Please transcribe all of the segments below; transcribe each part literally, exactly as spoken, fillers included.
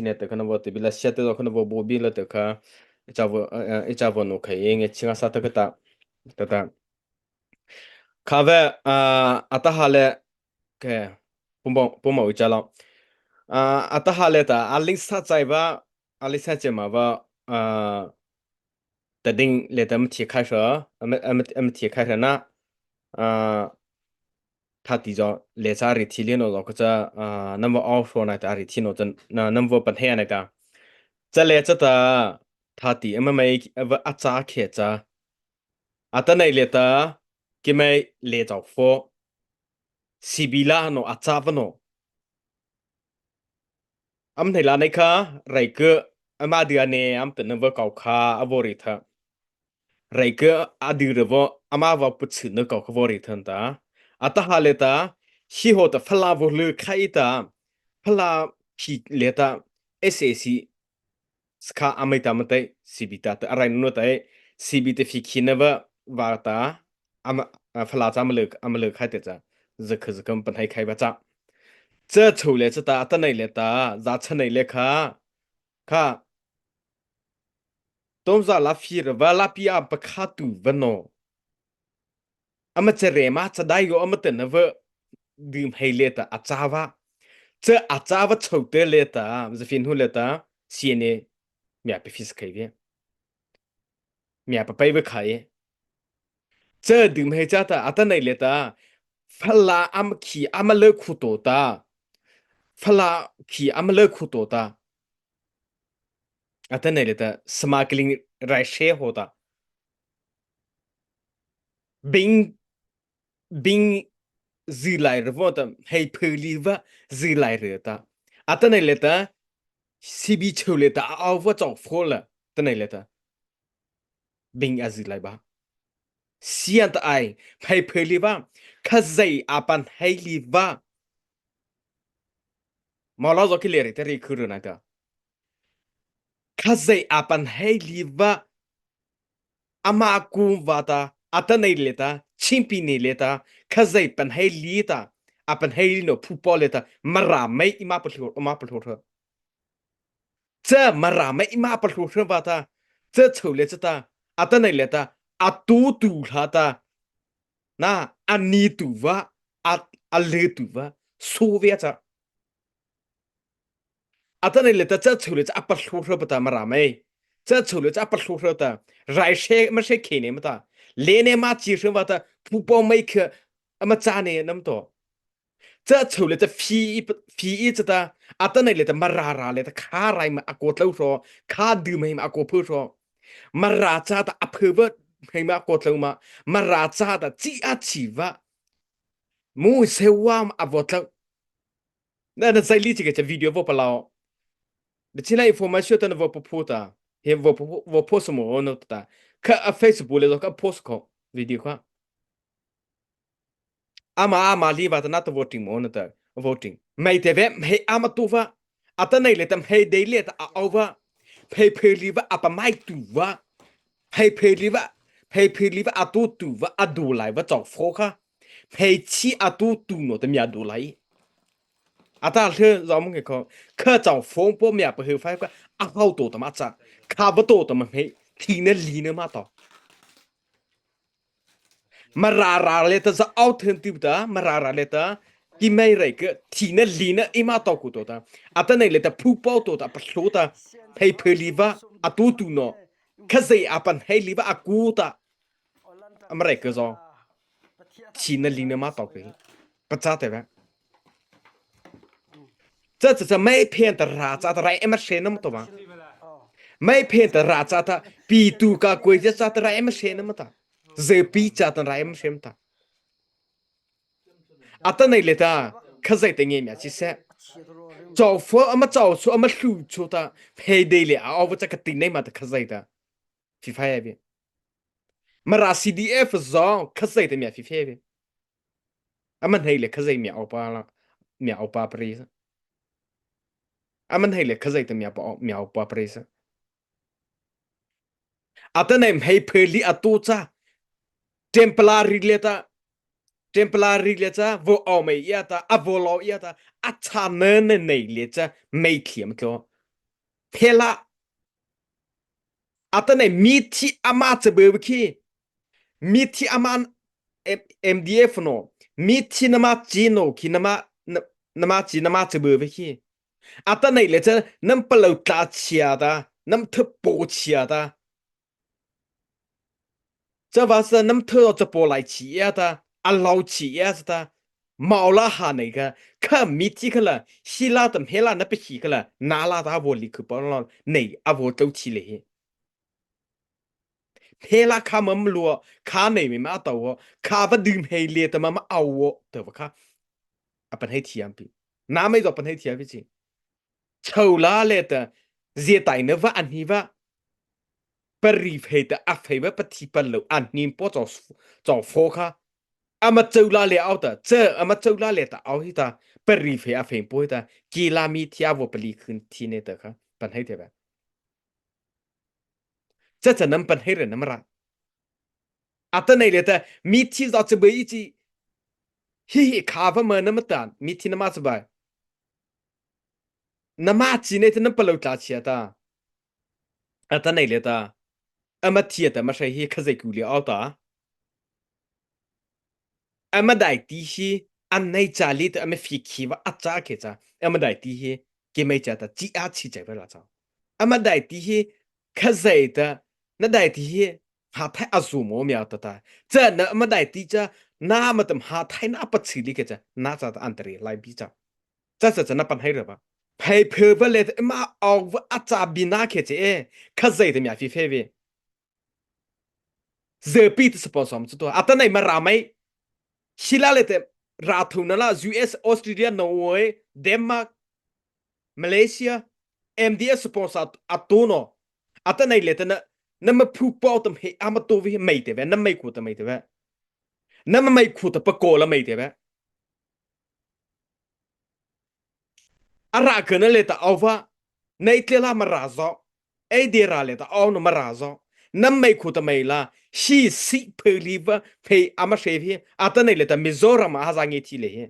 sine te khana vo te bila sia te khana vo bo bila te kha, icha vo, eh, eh, icha vo no kha ye nge chinga sa ta kha ta, ta ta. Kha ve, ah, ata ha le, ke, pumbo, pumbo icha lo. Ah, ata ha le ta, aling sa chai va, aling sa chai ma va, ah, ta ding le ta mthi khai sa, am, am, mthi khai sa na, ah, thati zo le cha ri thi le no zo ko cha, ah, nam vo au so na ta ri thi no cha, na nam vo pan he na ta. Cha le cha ta, thati, am mai, a va a cha khe cha. Ata nei le ta, ki mai le chau fo. Sibila no a cha va no. Am nei la nei kha, rai ke, ama dia ne, am te na va kau kha, a vo ri tha. Rai ke, a di re vo, ama va pu chu na kau kha vo ri tha ta. Ata ha le ta, si ho ta phala vo le khai ta, phala phi le ta, S A C, Skha amai ta matai, sibi ta ta, arai nu tai, sibi te phi khina va, va ta, ama, a, phala cha ama le, ama le khai te cha, zakha zakha pan hai khai va cha. Cha chau le cha ta, ata nei le ta, za cha nei le kha, kha. Tom za la phi ra va, la pi a pa kha tu va no. Ama cha re ma cha dai yo ama ta na va dum hei le ta a cha va. Cha a cha va chau te le ta, za fin hu le ta, C N A, mia pe fis khai ve. Mia pa pai va khai. Cha dum hei cha ta, ata nei le ta, phala ama khi ama le khu to ta. Phala khi ama le khu to ta. Ata nei le ta, smuggling rai she ho ta. Bing, bing zi lai re vo ta, hei phe li va zi lai re ta. Ata nei le ta, sibi chau le ta, a au va chau fo la, ta nei le ta. Bing a zi lai ba. Sian ta ai, hei phe li va, Khazai a pan hei li va. Ma la zo ki le re ta ri khu ru na ta. Khazai a pan hei li va. Ama ku va ta, ata nei le ta, chimpi nei le ta, Khazai pan hei li ta, a pan hei li no phu po le ta, Mara mai i ma pa hlu, ma pa hlu hra. Cha Mara mai i ma pa hlu hra va ta, cha chau le cha ta, ata nei le ta, a tu tu hla ta, na, a ni tu va, a, a le tu va, so ve cha. Ata nei le ta cha chau le cha a pa hlu hra pa ta Mara mai. Cha chau le cha a pa hlu hra ta. Rai she, ma she khe ne ma ta. Le ne ma chi hra va ta. Phu po mai kha, ama cha ne nam to. Cha chau le cha phi i, phi i cha ta. Ata nei le ta Mara ra le ta kha rai ma a ko tlau hra. Kha du mai ma a ko phu hra. Mara cha ta a phu va mai ma a ko tlau ma. Mara cha ta chi a chi va. Mu se wa ma a vo tlau. Na, na zai li chi ke cha video vo pa lao. De chi na information ta na vo po po ta. He vo po, vo po so mo no ta. Kha a Facebook le zo ka post ko video kha. Ama, ama li va ta na ta voting mo na ta. Voting. Mai te ve, hei ama tu va. Ata nei le ta hei dei le ta a au va. Hei phe li va a pa mai tu va. Hei phe li va. Hei phe li va a tu tu va a du lai va chau fo kha. Hei chi a tu tu no ta mia du lai. Ata le za mong ke ko. Kha chau fo po mia pa he fai ka. A hau to ta ma cha. Kha va to ta ma hei. Thi na li na ma to. Mara ra le ta za au then ti ta. Mara ra le ta. Ki mai rai ke. Thi na li na i ma to ku to ta. Ata nei le ta phu po to ta pa hlo ta. Hei phe li va. A tu tu no. Khazai a pan hei li va a ku ta. Ama rai ke zo. Thi na li na ma to ke. Pa cha te va. Cha cha cha mai phen ta ra cha ta rai ema she nam to ba. Mai phen ta ra cha ta pi tu ka koi cha cha ta rai ema she nam ta. Ze pi cha ta rai ema she nam ta. Ata nei le ta Khazai te nge mia chi se. Chau fo ama chau su ama hlu chu ta. Hei dei le a au va cha ka ti nei ma ta Khazai ta. Phi fai a ve. Mara C D F zo Khazai ta mia phi fai a ve. Ama nei le Khazai mia au pa la, mia au pa prei sa. Ama nei le Khazai ta mia pa, mia au pa prei sa. Ata nei hei phe li a tu cha. Temporary le ta. Temporary le cha, vo au mai ia ta, a vo lo ia ta, a cha ne ne nei le cha, mai thiam tlo. phela. Atanoh mithi ama chabei khi, mithi ama M-, MDF no, mithi nama chi no khi nama, na-, nama chi nama chabei khi. Atanoh le cha nama palôh tla chia ta, nama thapo chia ta. Chavâta nama thapo lai chi ya ta, a lao chi ya ta. Mao la ha nei ka, kha mithi kha la, hi la ta hme la na pe hi kha la, na la ta vo li khu pa lo nei, a vo tau chi le hi. Hme la kha ma ma lua, kha nei me ma tau wo, kha va dum hei le ta ma ma au wo, ta va kha. A pan hei thiam pi. Na mei zo pan hei thiam pi chi. Chau la le ta, zia tai na va an hi va. Pari phei ta a phei va pathi palôh an hnim po chau, chau pho kha. Ama chau la le au ta, cha ama chau la le ta au hi ta, pari phei a phei po hi ta, ki la mithi a vo pali khun thi ne ta kha, pan hei te ba. Cha cha nama pan hei re nama ra. Atanoh le ta, mithi za chabei chi, hi hi kha va ma nama ta, mithi nama chabei. Nama chi ne ta nama palôh tla chia ta. Atanoh le ta. Ama thie ta ma sei hi Khazih ku le au ta. Ama daihti hi, a nei cha li ta, ama phi khi va a cha khe cha. Ama daihti hi, ki mei cha ta, chi a chi chai va la cha. Ama daihti hi, Khazih ta, na daihti hi, ha thai a zu mo mia ta ta. Cha na ama daihti cha, na ma tam ha thai na pa chi li khe cha, na cha ta an ta ri lai bi cha. Cha cha cha na pan hei re ba. Phei phe va le ta, ma au va a cha bi na khe che e. Khazih ta mia phi phe ve. Zê pi ta sponsor ma chu to. Atanoh Mara mei. Hi la le ta ra thu na la U S, Australia, Norway, Denmark, Malaysia, M D S sponsor a to no. Atanoh le ta na, nama phu pao ta hei ama to ve mei te ve, nama mei khu ta mei te ve. Nama mei khu ta pa ko la mei te ve. A ra kha na le ta au va, nei tle la Mara zo, ei de ra le ta au no Mara zo, nama mei khu ta mei la, hi si phe li va, phe ama se hi, atanoh le ta Mizoram a za nge thi le hi.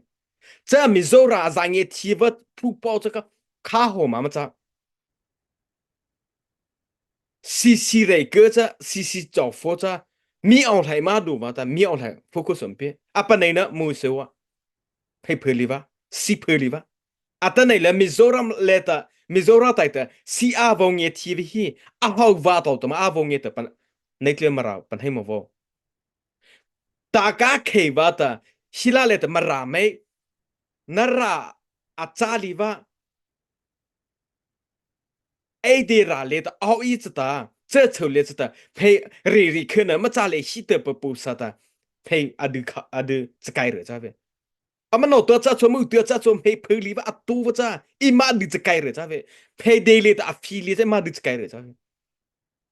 Cha Mizoram a za nge thi va, phu pao cha ka, kha ho ma ma cha. Sisi rei kha cha, sisi chau pho cha, mi au lai ma du ma ta, mi au lai focus on pe. Apa nei na mu se wa. Phei phe li va, si phe li va. Atanoh le Mizoram le ta, Mizoram tai ta, si a vo nge thi vi hi, a hau va tau ta ma a vo nge ta pan, nei tle Mara pan hei ma vo. Ta ka khei va ta, hi la le ta Mara mei, na ra a cha li va, ei de ra le ta, au i cha ta, cha chau le cha ta, phei ri ri kha na ma cha le hi ta pa pu sa ta, phei a du kha, a du cha kai re cha ve. Ama no ta cha chua, mu ta cha chua, phei phe li va a tu va cha, i ma du cha kai re cha ve. Phei de le ta a phi li cha ma du cha kai re cha ve.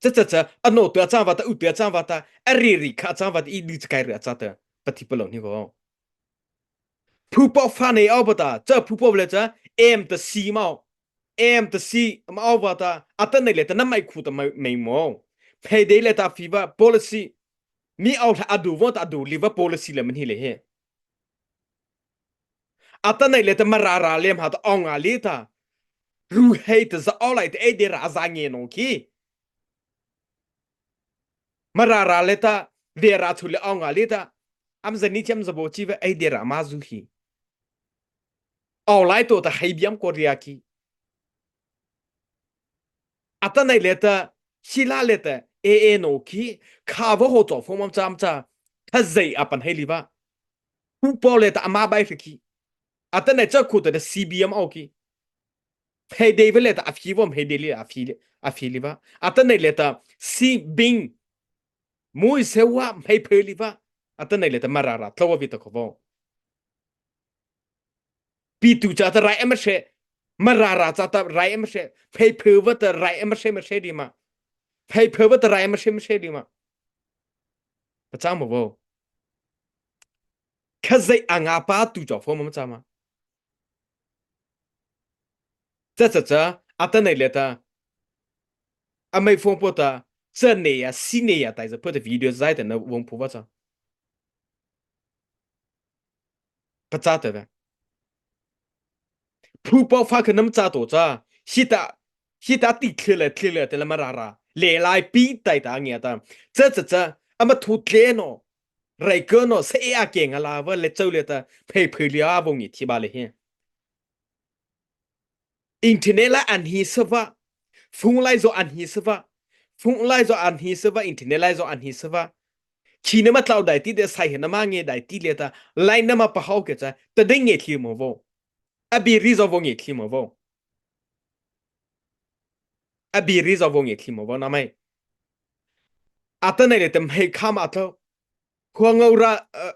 Cha cha cha, a no ta cha va ta, u ta cha va ta, a ri ri kha cha va ta, i du cha kai re cha ta, pa thi pa lo ni ko. Phu pao fa nei au ba ta, cha phu pao le cha, em ta si mau. Em ta si ma au va ta, atanoh le ta nama mei khu ta mei, mei mo. Phei de le ta phi va policy. Mi au la a du va ta a du li va policy le man hi le he. Atanoh le ta Mara ra le ma ta au nga li ta. Ru hei ta za au lai ta ei de ra a za nge no ki. Mara ra le ta, ve ra chu le au nga li ta. Am za ni thiam za bo chi ve ei de ra ma zu hi. Au lai to ta hei biam ko ria ki. Atanoh le ta, hi la le ta, e e no ki, kha va ho to fo mam cham cha. Kha zei a pan hei li va. Pu pao le ta ama bai fe ki. Atanoh cha khu ta da C B M au ki. Phei de ve le ta a phi va, phei de le a phi le, a phi li va. Atanoh le ta si bing. Mui se wa phei phe li va. Atanoh le ta Mara ra tlo wa vi ta ko vo. Pi tu cha ta rai ama she. Mara ra cha ta rai ama she. Phei phe va ta rai ama she ma she di ma. Phei phe va ta rai ama she ma she di ma. Pa cha ma vo. Kha zei a nga pa tu cha fo ma ma cha ma. Cha cha cha, atanoh le ta. A mei phone po ta, cha ne ya, si ne ya, tai za po ta video zai ta na vong po va cha. Pa cha ta ve. Phu pao fa kha nam cha to cha, hi ta, Heta ti thei la thei la te la Mara râh. Lei lai pi tai ta ngia ta. Cha cha cha. Ama thu tle no. Rai ko no sa e a ke nga la va le chau le ta. Phei phei li a vo ngi thi ba le he. Internet lai an hi sa va. Phone lai zo an hi sa va. Phone lai zo an hi sa va. Internet lai zo an hi sa va. Khi na ma tlau dai ti de sai he na ma nge dai ti le ta. Lai na ma pa hau ke cha. Ta de nge thi mo vo. A bi ri zo vo nge thi mo vo. A bi ri zo vo nge thi mo vo na mai. Ata nai le ta mhei kha ma tlau. Hua ngau ra, eh,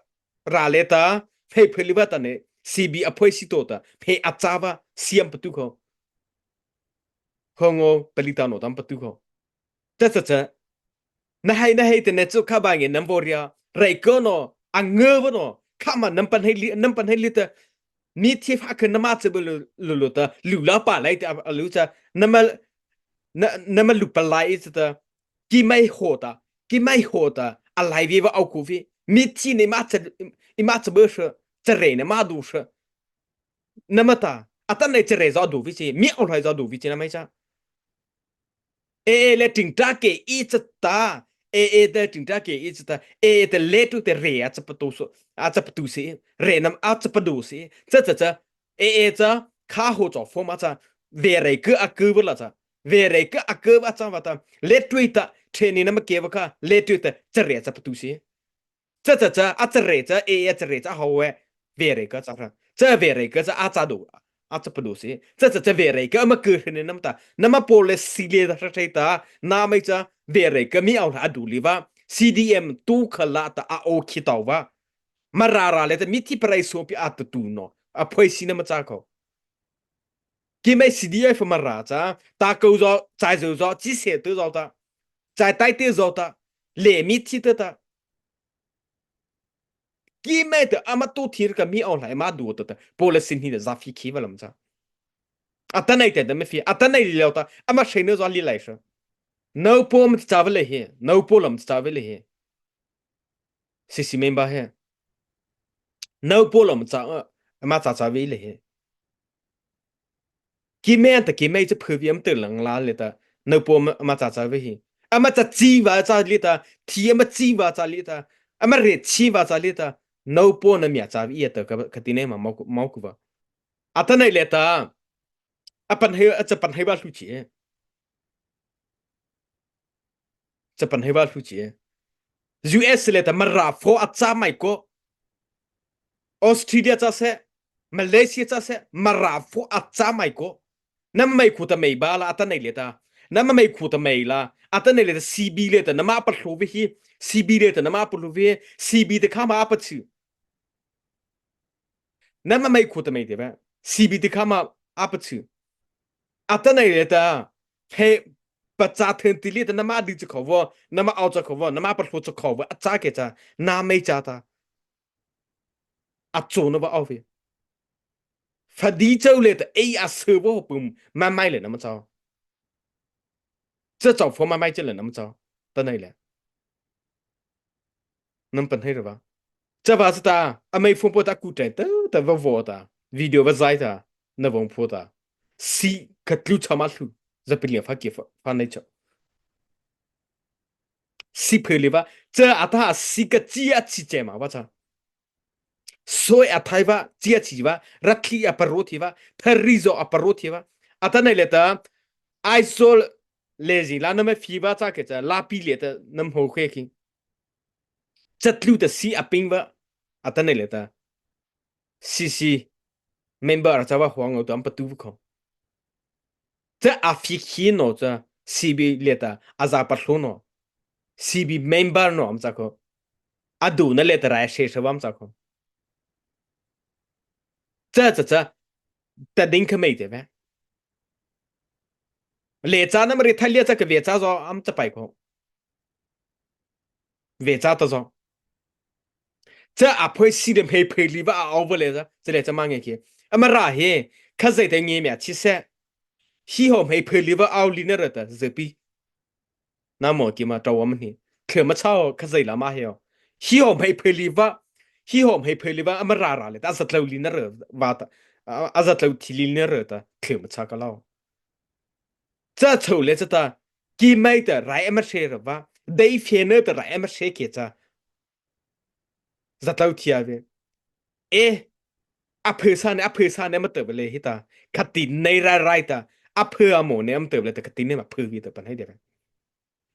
ra le ta, phei phei li va ta ne, C B a phoi si to ta, phei a cha va, siam patu ko. Hua ngau pali ta no tam patu ko. Cha cha cha. Na hai na hai te ne chu kha ba nge nam vo ria, rai ko no, a nge vo no, kha ma nam pan hai li, nam pan hai li ta, mi thi pha khe nama cha ba lu, lu, lu ta, lu la pa lai ta, a lu cha, nama, na, nama lu pa lai cha ta, Ki mai ho ta, ki mai ho ta, a lai vi va au ku vi. Mi thi ne ma cha, i ma cha bơ sha, cha re ne ma du sha. Na ma ta, a ta ne cha re za du vi chi, mi au lai za du vi chi na mai cha. E, e le ting ta ke i cha ta, e, e te ting ta ke i cha ta, e, e te le tu te re a cha pa tu so, a cha pa tu si, re nam a cha pa du si, cha cha cha, e, e cha, kha ho cha fo ma cha, ve re ke a ke va la cha. Ve re ka a ke va cha va ta. Le tui ta, the ni na ma ke va kha, le tui ta, cha re cha pa tu si. Cha cha cha, a cha re cha, e, e cha re cha hau e. Ve re ka cha ra. Cha ve re ka cha a cha du, a cha pa du si. Cha cha cha ve re ka ma ke ni na ma ta. Na ma policy le ta sa ta. Na mai cha, ve re ka mi au la a du li va. C D M tu kha la ta a o khi tau va. Ma ra ra le ta mi thi pa rai so pi a ta tu no. A phoi si na ma cha ko. Ki mai C D F ma ra cha, ta ko zo, chai zo zo, chi se tu zo ta, chai tai te zo ta, le mi thi te ta. Ki mai te ama tu thi ka mi au lai ma du ta ta, policy ni da za fi khi va lam cha. A ta nai te da me fi, a ta nai le ta, ama shai no zo li lai sha. No po ma cha va le he, no po lam cha va le he. C C member he. No po lam cha, ama cha cha ve le he. Ki mai ta ki mai cha phe vi am te lang la le ta. No po ma, ama cha cha ve he. Ama cha chi va cha le ta. Thi ama chi va cha le ta. Ama re chi va cha le ta. No po na mia cha ve ta ka, ka ti ne ma mau ku, mau ku va. A ta nai le ta. A pan he, a cha pan he va hlu chi e. Cha pan he va hlu chi e. U S le ta ma ra pho a cha mai ko. Australia cha se, Malaysia cha se, ma ra pho a cha mai ko. Na mai khu ta mai ba la a ta nai le ta. Na mai khu ta mai la, a ta nai le ta C B le ta, na ma pa hlu vi hi. C B le ta, na ma pa hlu vi hi. C B te kha ma a pa chu. Na ma mai khu ta mai te va. C B te kha ma a pa chu. A ta nai le ta. He pa cha then ti le ta na ma di cha kho vo, na ma au cha kho vo, na ma pa hlu cha kho vo, a cha ke cha, na mai cha ta. A cho na va au vi. Fa di chau le ta, ei a se vo pum, ma mai le na ma cha. Cha chau pho ma mai cha le na ma cha. Ta nai le. Nam pan hai ra va. Cha va cha ta, a mai phone po ta ku tai ta, ta va vo ta. Video va zai ta, na vong pho ta. Si ka tlu cha ma hlu, za pin lia fa ke fa, fa nai cha. Si phe li va, cha a ta si ka chi a chi che ma va cha. Soi a thai va, chi a chi va, ra thli a pa ro thi va, pha ri zo a pa ro thi va. A ta nai le ta, Aizawl le zi la na ma fi va cha ke cha, la pi le ta, nam ho khe ki. Cha tlu ta si a ping va, a ta nai le ta. C C member cha va huang o ta am pa tu ko. Cha a fi khi no cha C B le ta a za pa hlu no. C B member no am cha ko. A du na le ta rai she she va am cha ko. Cha cha cha. Ta ding kha mai te ve. Le cha na ma ri tha le cha ka ve cha zo am cha pai ko. Ve cha ta zo. Cha a phoi si de mhei phei li va a over le cha, cha le cha ma nge ki. A ma ra he, kha zai te nge mia chi se. Hi ho mhei phei li va au li na ra ta, zai pi. Na mo ki ma ta wa ma ni. Khle ma cha ho, kha zai la ma he ho. Hi ho mhei phei li va, hi ho mhei phei li va, a ma ra ra le ta, a za tlau li na ra va ta. A, a za tlau thi li na ra ta, khle ma cha ka lau. Cha chô liata cha ta, keimo ta rai ama hre ra va, dei fie na ta rai ama hre kei cha. Za tlô thei vei. E, a phu sa ne, a phu sa ne ama tao vei le hi ta. Khati nei rai rai ta, a phu a mo ne ama tao vei le ta khati nei ma phu vei ta pa nei de vei.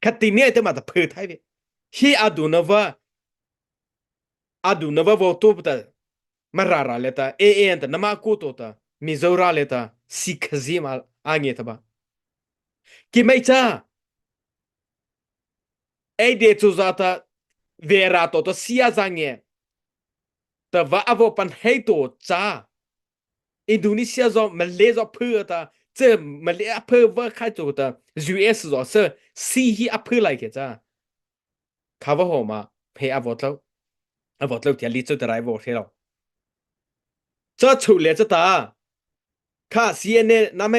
Khati nei ta ma ta phu thai vei. Hi a du na va, a du na va vo to ta, Mara râh liata, A A N ta, nama ko to ta, Mizo râh liata, si Khazim a nge ta ba. Keimo cha, ei de chu za ta, vei râh to ta, si a za nge. Ta va a vo pan hei to cha. Indonesia zo, Malay zo phu ta, che Malay a phu va khai to ta, U S zo se, si hi a phu lai kei cha. Kha va ho ma, hmei a vo tlô. A vo tlô thei a li chô ta rai vo hre lo. Cha chô liata cha ta. Kha C N A nama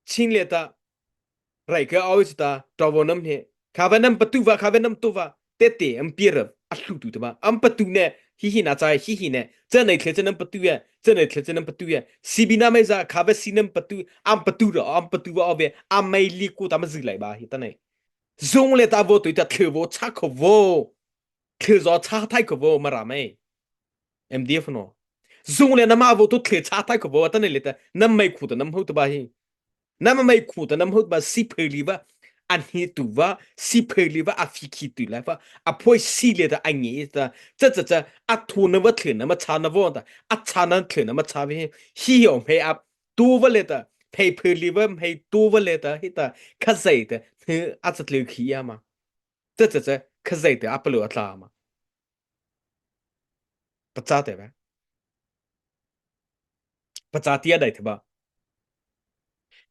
chin liata. Rai kha a o cha ta, tao vo nama he. Kha va nama patu va, kha va nama to va. Te te, ama pi ra, a hlu tu ta ba. Ama patu ne, hi hi na cha, hi hi ne. Cha nei thlei cha nama patu ya, cha nei thlei cha nama patu ya. Si bi nama za, kha va si nama patu, ama patu ra, ama patu va o vei, ama li ko ta ma zi lai ba, hi ta nei. Zung liata vo tu ta thlei vo cha kho vo. Thlei zo cha thai kho vo Mara mei. M D F no. Zung liata nama vo tu thlei cha thai kho vo ta nei liata nama mei khu ta nama hô ta ba hi. Nama mei khu ta nama hô ta ba si phe li va. A ni tu va, si phe li va, a phi khi tu la va. A phoi si liata a nge ta. Cha cha cha, a thu na va thlei na ma cha na vo ta. A cha na thlei na ma cha vei. Hi hi o hmei a tu va liata. Hmei phe li va, hmei tu va liata. Hi ta, Khazia ta. Hi a cha thlei khi ya ma. Cha cha cha, Khazia ta a palo a tla ma. Pachâ te ba. Pachâ ti a dai te ba.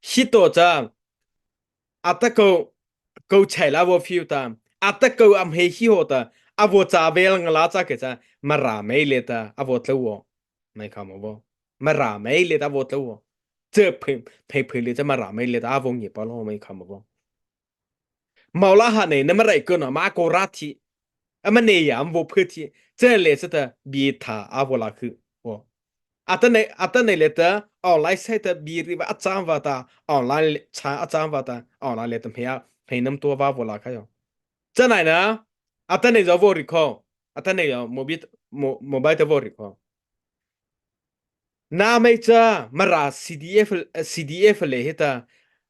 Hi to cha. A ta ko, ko chai la vo fiu ta. A ta ko am hei hi ho ta. A vo cha vei la nga la cha kei cha. Mara mei liata. A vo tlô vo. Mei kha ma vo. Mara mei liata a vo tlô vo. Che phe, phe phe liata Mara mei liata a vo nge pa lo mei kha ma vo. Mawla ha nei nama rai ko na ma ko ra thi. Ama nei ya ama vo phe thi. Che le cha ta bi tha a vo la khu. Vo. A ta nei, a ta nei liata online sai ta bi ri va a chang va ta. Online le, cha a chang va ta. Online liata hmei a, hmei nama to va vo la kha yo. Cha nei na. A ta nei zo vo ri kho. A ta nei zo mobile, mo-, mobile ta vo ri kho. Nama cha Mara C D F, C D F le hi ta,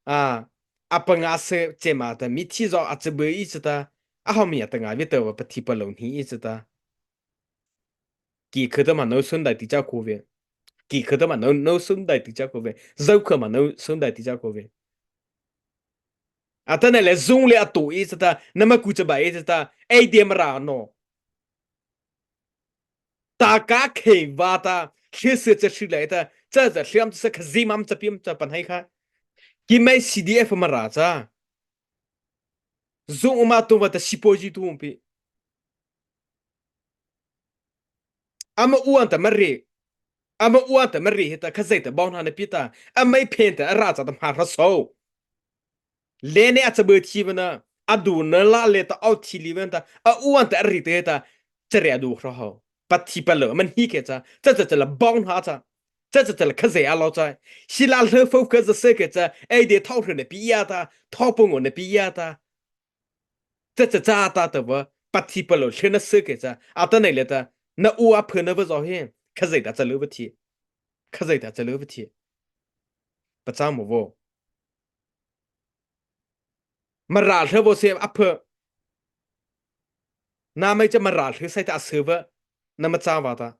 a, a panga se che ma ta, mi thi zo a che be i cha ta, a ho mi a ta nga vi ta va pa thi pa lo ni i cha ta. Ki kha ta ma no sun dai ti cha ko ve. Ki kha ta ma no, no sun dai ti cha ko ve. Zau kha ma no sun dai ti cha ko ve. A ta na le zung le a to i cha ta, nama ku cha ba i cha ta, ei de Mara no. Ta ka khei va ta, hli se cha hri lai ta, cha cha hliam cha kha zi mam cha piam cha pan hai kha. Keimo C D F Mara cha. Zung uma tu va ta si po ji tu pi. Ama uan ta Mara. Ama uan ta Mara hi ta Khazia ta bawng hna na pi ta. Ama i phen ta a ra cha ta hma hra so. Le ne a cha bơ thi va na, a du na la le ta au thi li va ta, a uan ta a ri te ta, cha re a du hra ho. Pa thi pa lo, man hi ke cha, cha cha cha la bawng ha cha, cha cha cha la Khazia a lo cha. Si la le fo ke za se ke cha, ei de thau hre ne pi ya ta, thau pung ne pi ya ta. Cha cha cha ta ta va, pa thi pa lo, le na se ke cha, a ta nei le ta, na u a phe na va zo he, Khazia ta cha lo va thi. Khazia ta cha lo va thi. Pa cha mo vo. Mara hla vo se a pha. Nama cha Mara hla sai ta a se va. Nama cha va ta.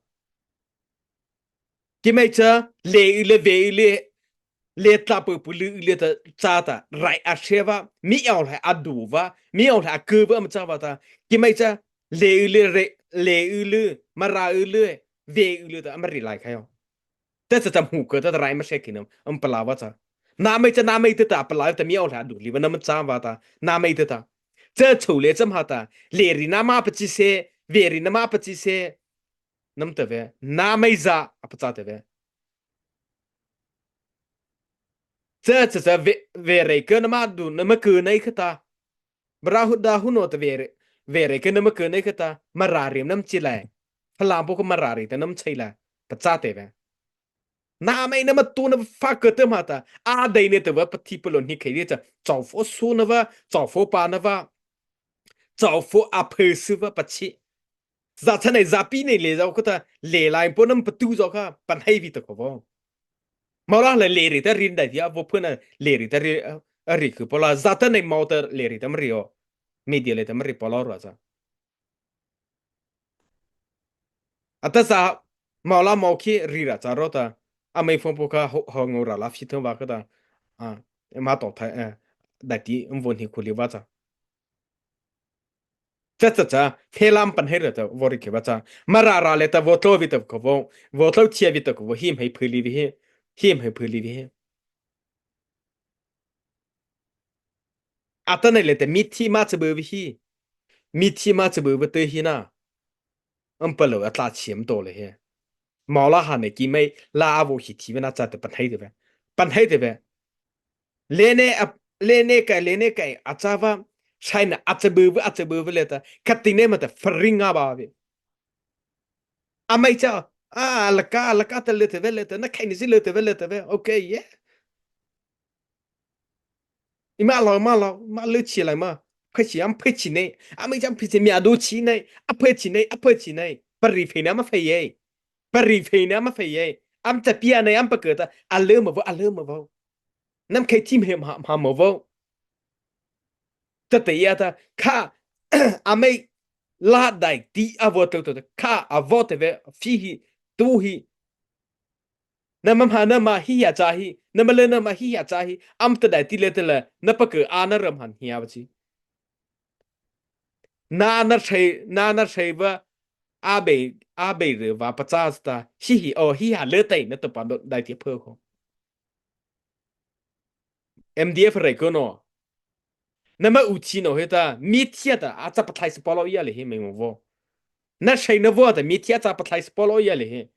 Keimo cha le u le ve u le. Le tla pu pu lu u le ta cha ta. Rai a she va. Mi au hla a du va. Mi au hla a ke va ma cha va ta. Keimo cha le u le re. Le u le. Mara u le. Ve u le ta. Ama ri lai kha yo. Te cha cha mu ko ta rai ma she ki nam, am pala va cha. Nama cha nama te ta pala ta mi au hla du li va nama cha va ta. Nama te ta. Cha chu le cha ma ta. Le ri nama pa chi se, ve ri nama pa chi se. Nam ta ve. Nama za a pa cha ta ve. Cha cha cha ve, ve re ko nama du, nama ko nei ka ta. Bra hu da hu no ta ve re, ve re ko nama ko nei ka ta. Mara ri nam chi lai. Phalam po ko Mara ri ta nam chai lai. Pa cha ta ve. Nama nama tao na pha kei ta ma ta. A dei ne ta va pathi palôh ni khei de cha. Chau pho su na va, chau pho pa na va. Chau pho a phe su va pachi. Za cha nei za pi nei le za ko ta le lai po nam patu zo kha pan hei vi ta ko vo. Mau la le le ri ta rin dai dia vo phu na le ri ta ri a ri ku po la za ta nei mau ta le ri ta ma ri o. Media le ta ma ri po la ro za. Ata sa mau la mau khi ri ra cha ro ta. A mei phone po kha ho, ho ngô ra la phi thang va kha ta. A, ma to thai, eh, dai ti, um von hi khu li va cha. Cha cha cha, phe lam pan hei ra ta, vo ri khe va cha. Mara ra le ta vo tlo vi ta ko vo, vo tlo chia vi ta ko vo, him hei phu li vi he, him hei phu li vi he. Ata nei le ta mithi ma cha bu vi hi. Mithi ma cha bu vi te hi na. Am pa lo a tla chiam to le he. Mau la ha ne ki mei la a vo hi thi ve na cha te pan hei te ve. Pan hei te ve. Le ne a, le ne kai, le ne kai a cha va. Sai na a cha bu ve, a cha bu ve le ta. Kha ti ne ma ta fring a ba ve. A mei cha, a, la ka, la ka ta le te ve, le te, na khai ni si le te ve, le te ve. Okay, yeah. I ma lo, ma lo, ma lo chi lai ma. Phe chi, am phe chi nei. A mei cha am phe chi, mi a do chi nei. A phe chi nei, a phe chi nei. Pa ri phe na ma phe ye. Pa ri phe na ma phe ye. Am cha pia nei, am pa ke ta. A le ma vo, a le ma vo. Nam khai ti me ma, ma ma vo. Ta te ya ta, kha, a mei la dai ti a vo to to, kha a vo te ve, fi hi, tu hi. Na ma ma, na ma hi ya cha hi, na ma le na ma hi ya cha hi, am ta dai ti le te le, na pa ke a na ram han hi ya va chi. Na na sei, na na sei va, a bei, a bei re va pa cha ta, hi hi, o hi ha le tai, na ta pa do dai ti phe ko. M D F rei ko no. Na ma u chi no he ta, mi thia ta, a cha pathai sa polo ya le he mei mo vo. Na sei na vo ta, mi thia cha pathai sa polo ya le he.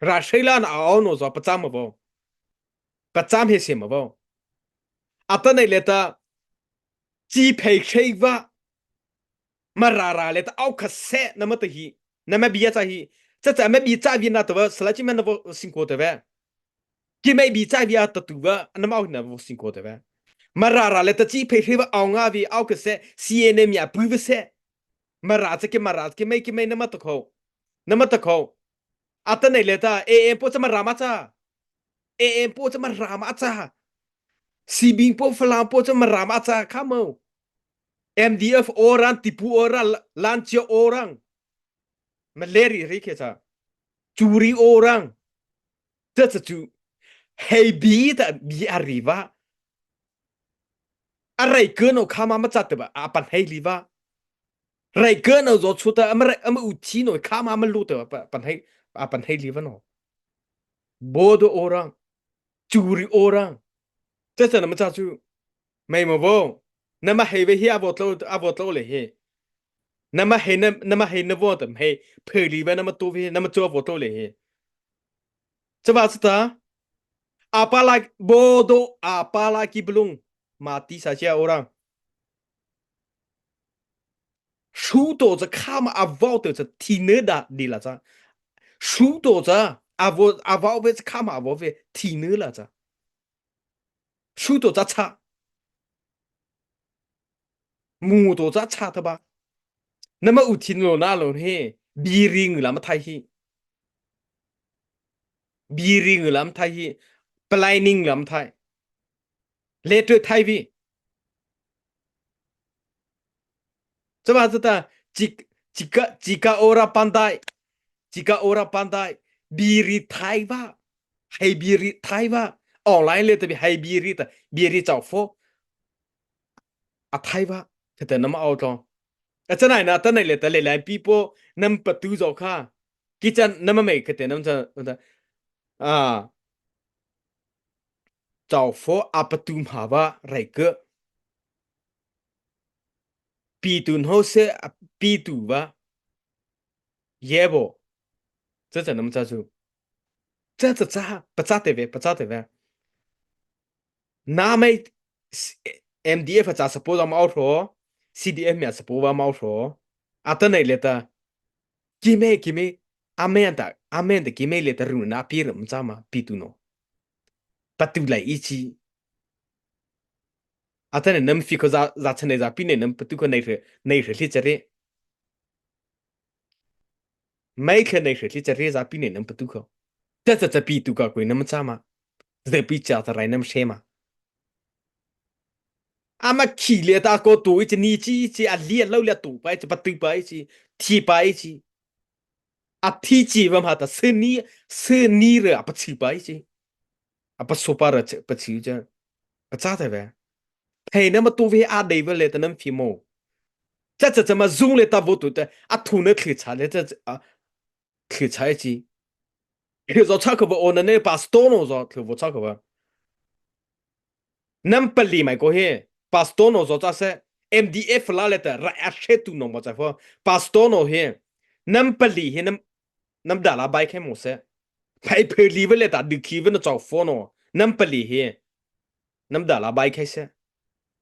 Ra sei la na a o no zo pa cha ma vo. Pa cha he se ma vo. Ata nei le ta, chi phei sei va. Mara ra le ta au kha se na ma ta hi. Na ma bia cha hi. Cha cha ma bi cha vi na ta va, sala chi ma na vo sing ko ta ve. Ki mei bi cha vi a ta tu va, na ma au na vo sing ko ta ve. Mara ra le ta chi phei sei va au nga vi au kha se, C N M ya pu ve se. Mara cha ki mara ki mei ki mei na ma ta ko. Na ma ta ko. Ata nei le ta, A M po cha mara ma cha. A M po cha mara ma cha. Sibing po Falam po cha mara ma cha, kha mo. M D F orang, Tipu orang, la-, Lanchia orang. Maleri ri khe cha. Churi orang. Cha cha chu. Hei bi ta bi a ri va. A rei ke no kha ma ma cha te va, a pan hei li va. Rei ke no zo chu ta, a ma rei, a ma u chi no kha ma ma lu te va, pa-, pan hei, a pan hei li va no. Bodo orang. Churi orang. Cha cha na ma cha chu. Mei mo vo. Na ma hei ve hi a vo tlo, a vo tlo le he. Na ma hei na, na ma hei na vo ta hei. Phe li ve na ma to ve, na ma cho vo tlo le he. Cha va cha ta. Apala, bodo, apala ki blung. Mati sa sia orang. Su to cha kha ma a vo to cha thi ne da di la cha. Su to cha a vo, a vo ve cha kha ma a vo ve thi ne la cha. Su to cha cha. Mu to cha cha ta ba. Na ma u thi no na lo he. Bi ri ngu la ma thai hi. Bi ri ngu la ma thai hi. Planning la ma thai. Le to thai vi. Cha va cha ta, chi, chi ka, chi ka ora pandai. Chi ka ora pandai. Bi ri thai va. Hei bi ri thai va. Online le ta bi hei bi ri ta. Bi ri chau fo. A thai va. Cha ta na ma au tlo. A cha nai na ta nai le ta le lai pi po. Nam pa tu zo kha. Ki cha na ma mei ka te nam cha. A. Chau fo a pa tu ma va rai ke. Pi tu no se a pi tu va. Ye bo. Cha cha nam cha chu. Cha cha cha, pa cha te ve, pa cha te ve. Na mei s-, M D F cha support ma au ro. C D F mei support ma au ro. A ta nai le ta. Ki mei, ki mei. Amen ta, amen ta keimo liata runa pi ra machâ ma, pi tu no. Patu lai ei chi. Atanoh nama fie kho za, za chhâna za pi na nama patu kho nei hra, nei hra hli chare. Mai kha nei hra hli chare za pi na nama patu kho. Cha cha cha pi tu ka koi nama châ ma. Za pi cha ta rai nama hre ma. Ama khi liata ko tu ei chi ni chi chi a lia lo lia tu pa ei chi patu pa ei chi. Thi pa ei chi. A thi chi va ma ta se ni, se ni re a pa chi pa ei chi. A pa so pa re chi, pa chi cha. Pa cha ta ve. Thei nama tu ve a dei ve le ta nama fie mo. Cha cha cha ma zung le ta vo tu ta. A thu na thli cha le ta a thli cha ei chi. Thli zo cha ko va o na ne pastor no zo thli vo cha ko va. Nama pali mai ko he, pastor no zo cha se, M D F la le ta, ra a hre tu no mo cha fo, pastor no he, nama pali he, nama, nama da la bai khai mo se, phei phei li ve le ta, du khi ve na chau fo no, nama pali he, nama da la bai khai se,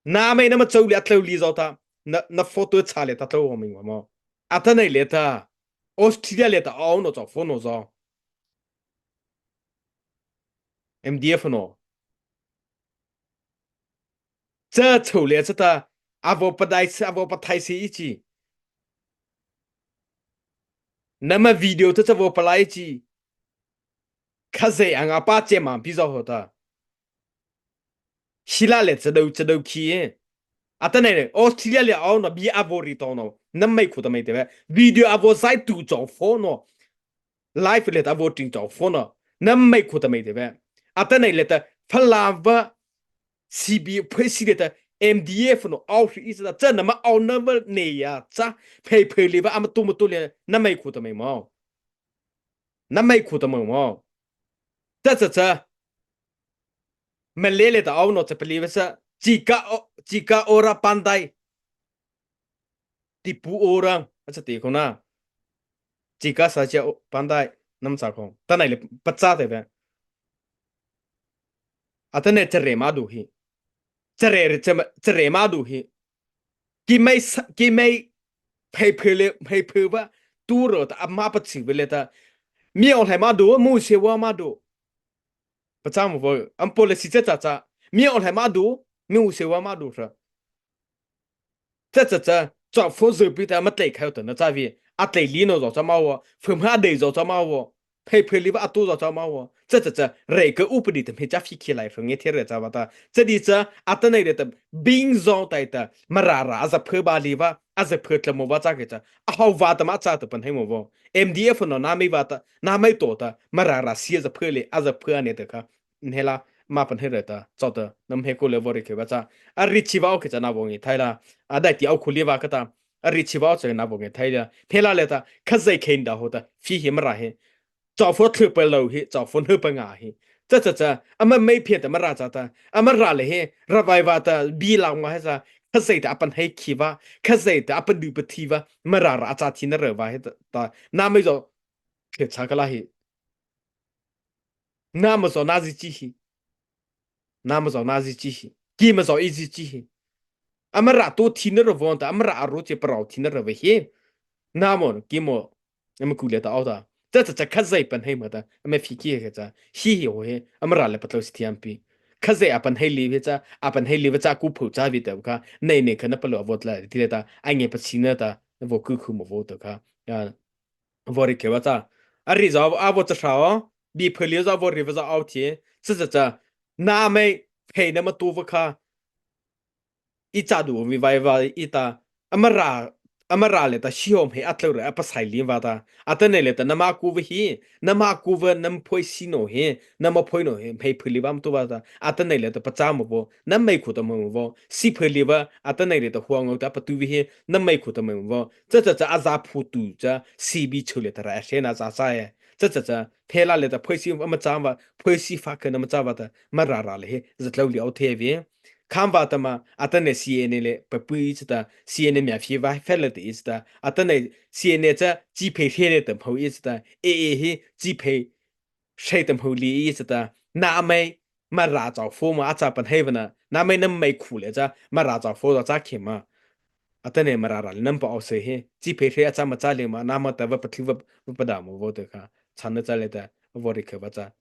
na mai nama chau li a tlau li zo ta, na, na photo cha le ta tlau ho ming mo, a ta nei le ta, Australia le ta, au no chau fo no zo, M D F no. Cha chau le cha ta, a vo pa dai se, a vo pa thai se ei chi. Nama video ta cha vo pa lai chi. Khazia a nga pa che ma pi zo ho ta. Sila le cha dau, cha dau khi e. A ta nei le, Australia le au no, bi a vo ri to no. Nama mai khu ta mai te ve. Video a vo zai tu chau fo no. Live le ta vo ting chau fo no. Nama mai khu ta mai te ve. A ta nei le ta pha la va C B phei si le ta M D F no au hri ei cha ta cha nama au na va ne ya cha. Phei phei le va ama tu ma tu le nama mai khu ta mai mo. Nama mai khu ta mai mo. Cha cha cha. Ma le le ta au no cha pali va sa. Chika o, chika ora pandai. Tipu orang, a cha ti ko na. Chika sa cha o, pandai, nama cha ko. Ta nei le pa cha te ve. A ta nei chare ma du hi. Chare re cha ma, chare ma du hi. Keimo sa, keimo phei phei le, phei phei va. Tu ro ta ama pa chi ve le ta. Mi o lai ma du, mu se wa ma du. Pa cha mo vo, am policy cha cha cha. Mi o lai ma du, mu se wa ma du ra. Cha cha cha, cha fo zo pi ta ma tlei khai ta na cha vi. A tlei li no zo cha ma wo, fo ma dei zo cha ma wo. Phei phei li va a tu zo cha ma wo. Cha cha cha, rei ka u pa di ta me cha fi khi lai fo nge the re cha va ta. Cha di cha, a ta nei le ta, bing zo tai ta, ma ra ra, a za phe ba li va, a za phe tla mo va cha ke cha. A hau va ta ma cha ta pan hai mo vo. M D F no na mai va ta, na mai to ta, ma ra ra si a za phe le, a za phe ne ta kha. Hela, ma pan hei re ta, chau ta, nama he ko le vo ri khe va cha. A ri chi va o khe cha na vo ngi thai la. A dai ti au khu li va ka ta. A ri chi va o cha na vo ngi thai la. Hela le ta, Khazia khen da ho ta, fi hi ma ra he. Chau fo thlu pa lo hi, chau fo hnu pa nga hi. Cha cha cha, ama mai phe ta ma ra cha ta. Ama ra le he, ra vai va ta, bi la nga he cha. Khazia ta a pan hei khi va, Khazia ta a pan du pa thi va, ma ra ra cha thi na re va he ta. Na mai zo, khe cha ka la hi. Na ma zo na zi chi hi. Na ma zo na zi chi hi. Ki ma zo i zi chi hi. Ama ra to thi na ro vo ta, ama ra a ro che pa ro thi na ro ve hi. Na mo, ki mo, ama ku le ta au ta. Cha cha cha Khazia pan hei ma ta, ama fi ki he cha. Hi hi ho he, ama ra le pa tlo si thiam pi. Khazia a pan hei li ve cha, a pan hei li ve cha ku phu cha vi ta kha. Nei nei kha na pa lo vo tla ti le ta, a nge pa si na ta, vo ku khu mo vo ta kha. Ya. Vo ri khe va cha. A ri za a vo cha hra o. Bi phe li za vo ri va za au thi. Cha cha cha. Na mai phe na ma tu va kha. I cha du vi vai va i ta. Ama ra, ama ra le ta si hom he a tlo re a pa sai li va ta. A ta nei le ta na ma ku va hi. Na ma ku va na ma phoi si no he. Na ma phoi no he. Phei phe li va ma tu va ta. A ta nei le ta pa cha mo vo. Na mai khu ta mo vo. Si phe li va. A ta nei le ta huang o ta pa tu vi hi. Na mai khu ta mo vo. Cha cha cha a za phu tu cha, C B chu le ta ra a hre na za cha e. Cha cha cha, hela le ta phoi si ama cha va, phoi si fa kha na ma cha va ta, ma ra ra le he, za tlo li au the ve. Kham va ta ma, a ta nei C N A le, pa pui cha ta, C N A mia fi va, fe le te i cha ta, a ta nei C N A cha, chi phei hre le ta phou i cha ta, A A hi, chi phei hre ta phou li i cha ta, na mai, ma ra chau fo ma, a cha pan hei va na, na mai na mai khu le cha, ma ra chau fo cha khe ma. atanoh Mara râh nama pao sy he chi phei he a châ ma châ lei ma nama ta va pathi va, va pada ma vaw tah kha, chhâna châ lei ta, vaw rei kha va châ